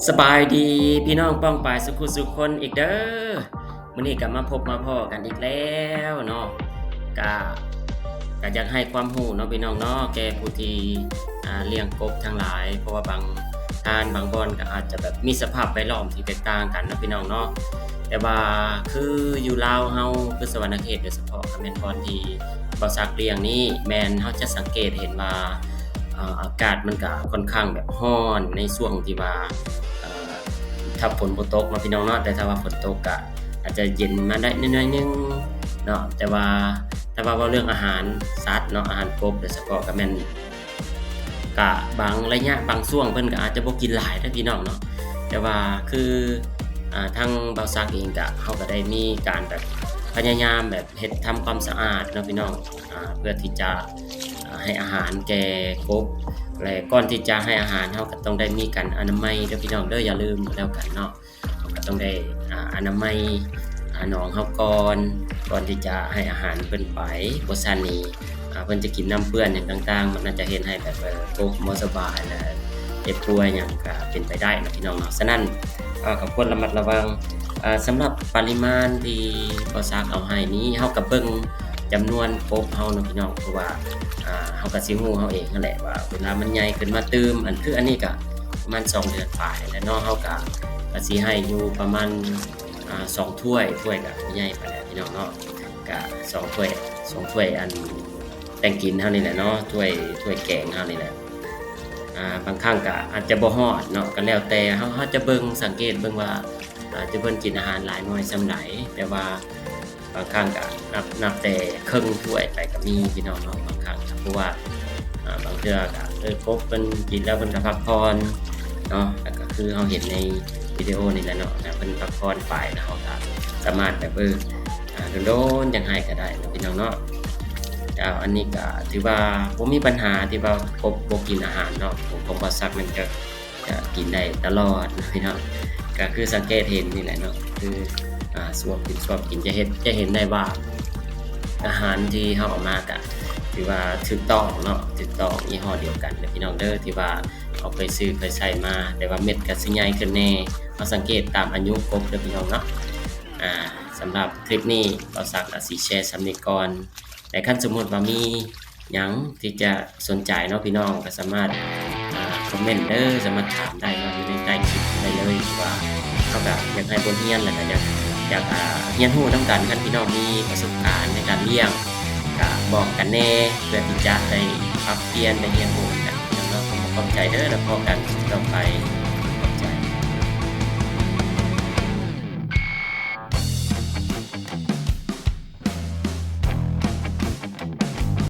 ສະບາຍດີພີ່ນ້ອງປ້ອງປາຍສຸຂູສຸຄົນອີກເດີ້. ມື້ນີ້ກໍມາພົບມາພໍ້ກັນອີກແລ້ວເນາະ. ກະ ກະຢາກໃຫ້ຄວາມຮູ້ເນາະພີ່ນ້ອງເນາະ ແກ່ຜູ້ທີ່ ອ່າ ລ້ຽງກົບທັງຫຼາຍ, ເພາະວ່າບາງທ່ານບາງບ່ອນກໍອາດຈະແບບມີສະພາບແວດລ້ອມທີ່ແຕກຕ່າງກັນເນາະພີ່ນ້ອງເນາະ. ແຕ່ວ່າຄືຢູ່ລາວເຮົາ ຄືສະຫວັນນະເຂດໂດຍສະເພາະ ກໍແມ່ນບ່ອນທີ່ບ່າວສັກລ້ຽງນີ້ ແມ່ນເຮົາຈະສັງເກດເຫັນວ່າ ອ່າ ອາກາດມັນກະຂ້ອນຂ້າງແບບຮ້ອນໃນຊ່ວງທີ່ວ່າ ເອີ ຖ້າຝົນບໍ່ຕົກເນາະພີ່ນ້ອງເນາະ, ແຕ່ຖ້າວ່າຝົນຕົກກະອາດຈະເຢັນມາໄດ້ໜ້ອຍໆໜຶ່ງເນາະ. ແຕ່ວ່າ ແຕ່ວ່າເວົ້າເລື່ອງອາຫານສັດເນາະ, ອາຫານກົບໂດຍສະເພາະ ກະແມ່ນ ກະບາງໄລຍະບາງຊ່ວງເພິ່ນກະອາດຈະບໍ່ກິນຫຼາຍເດີ້ພີ່ນ້ອງເນາະ. ແຕ່ວ່າຄື ອ່າ ທາງບ່າວສັກເອງກະ ເຮົາກະໄດ້ມີການແບບພະຍາຍາມແບບ ເຮັດທຳຄວາມສະອາດເນາະພີ່ນ້ອງ ອ່າ ເພື່ອທີ່ຈະ ອ່າ ໃຫ້ອາຫານແກ່ກົບ ແລະ ກ່ອນທີ່ຈະໃຫ້ອາຫານ ເຮົາກໍຕ້ອງໄດ້ມີການອະນາໄມເດີ້ພີ່ນ້ອງເດີ້, ຢ່າລືມກໍແລ້ວກັນເນາະ. ເຮົາກໍຕ້ອງໄດ້ ອ່າ ອະນາໄມ ອ່າ ໜອງເຮົາກ່ອນ ກ່ອນທີ່ຈະໃຫ້ອາຫານເພິ່ນໄປ. ບໍ່ຊັ້ນນີ້ ອ່າ ເພິ່ນຈະກິນນ້ຳເປື້ອນຫຍັງຕ່າງໆ ມັນອາດຈະເຮັດໃຫ້ແບບ ເອີ ກົບບໍ່ສະບາຍ ແລະ ເຈັບປ່ວຍຫຍັງກໍເປັນໄປໄດ້ເນາະພີ່ນ້ອງເນາະ. ສະນັ້ນ ເຮົາກໍຄວນລະມັດລະວັງ. ເອີ ສຳລັບປະລິມານທີ່ບ່າວສັກເອົາໃຫ້ນີ້ ເຮົາກໍເບິ່ງຈຳນວນກົບເຮົາເນາະພີ່ນ້ອງ, ເພາະວ່າ ອ່າ ເຮົາກໍຊິຮູ້ເຮົາເອງຫັ້ນແຫຼະວ່າເວລາມັນໃຫຍ່ຂຶ້ນມາຕື່ມ ອັນ ຄືອັນນີ້ກໍປະມານສອງເດືອນປາຍແລ້ວເນາະ, ເຮົາກໍ ກໍຊິໃຫ້ຢູ່ປະມານ ອ່າ ສອງຖ້ວຍ, ຖ້ວຍກໍໃຫຍ່ປານໃດພີ່ນ້ອງເນາະ, ກໍສອງຖ້ວຍ ສອງຖ້ວຍ ອັນ ແຕ່ງກິນເຮົານີ້ແຫຼະເນາະ, ຖ້ວຍ ຖ້ວຍແກງເຮົານີ້ແຫຼະ. ອ່າ ບາງຄັ້ງກໍອາດຈະບໍ່ຮອດເນາະ, ກໍແລ້ວແຕ່ເຮົາ ເຮົາຈະເບິ່ງ ສັງເກດເບິ່ງວ່າ ອ່າ ຈະເພິ່ນກິນອາຫານຫຼາຍໜ່ວຍສ່ຳໃດ. ແຕ່ວ່າບາງຄັ້ງກໍນັບ ນັບແຕ່ເຄິ່ງຖ້ວຍໄປກໍມີພີ່ນ້ອງເນາະ, ບາງຄັ້ງກໍ ເພາະວ່າ ອ່າ ບາງເທື່ອກໍ ເອີ ກົບເພິ່ນກິນແລ້ວເພິ່ນກໍພັກຜ່ອນເນາະ, ແລ້ວກໍຄືເຮົາເຫັນໃນວິດີໂອນີ້ແຫຼະເນາະ, ຖ້າເພິ່ນພັກຜ່ອນໄປ ແລ້ວເຮົາກໍສາມາດແບບ ເອີ ອ່າ ໂດນໆຈັ່ງໃຫ້ກໍໄດ້ເນາະພີ່ນ້ອງເນາະ. ແລ້ວອັນນີ້ກໍຖືວ່າບໍ່ມີບັນຫາທີ່ວ່າກົບບໍ່ກິນອາຫານເນາະ, ຂອງ ຂອງບ່າວສັກມັນຈະ ຈະກິນໄດ້ຕະຫຼອດເນາະພີ່ນ້ອງ. ກໍຄືສັງເກດເຫັນນີ້ແຫຼະເນາະ, ຄື ອ່າ ສວບກິນ ສວບກິນ ຈະເຮັດ ຈະເຫັນໄດ້ວ່າ ອາຫານທີ່ເຮົາເອົາມາກະຖືວ່າຖືກຕ້ອງເນາະ, ຖືກຕ້ອງ ຍີ່ຫໍ້ດຽວກັນເດີພີ່ນ້ອງເດີ ທີ່ວ່າເຮົາເຄີຍຊື້ເຄີຍໃຊ້ມາ, ແຕ່ວ່າເມັດກໍຊິໃຫຍ່ຂຶ້ນແດ່. ເຮົາສັງເກດຕາມອາຍຸກົບເດີພີ່ນ້ອງເນາະ. ອ່າ ສຳລັບຄລິບນີ້ ບ່າວສັກກໍຊິແຊສ່ຳນີ້ກ່ອນ, ແລະ ຄັນສົມມຸດວ່າມີຫຍັງທີ່ຈະສົນໃຈເນາະ ພີ່ນ້ອງກໍສາມາດ ອ່າ ຄອມເມັນເດີ, ສາມາດຖາມໄດ້ເນາະ ຢູ່ໃນໃຕ້ຄລິບໄດ້ເລີຍ ທີ່ວ່າເຮົາກໍຢາກໃຫ້ບົດຮຽນ ແລ້ວກໍຢາກ ຢາກ ອ່າ ຮຽນຮູ້ນຳກັນ. ຄັນພີ່ນ້ອງມີປະສົບການໃນການລ້ຽງ ກໍບອກກັນແດ່ ເພື່ອທີ່ຈະໄດ້ປັບປ່ຽນ ໄດ້ຮຽນຮູ້ນຳກັນເນາະ. ຂອບໃຈເດີ ແລ້ວພໍ້ກັນຄລິບຕໍ່ໄປ.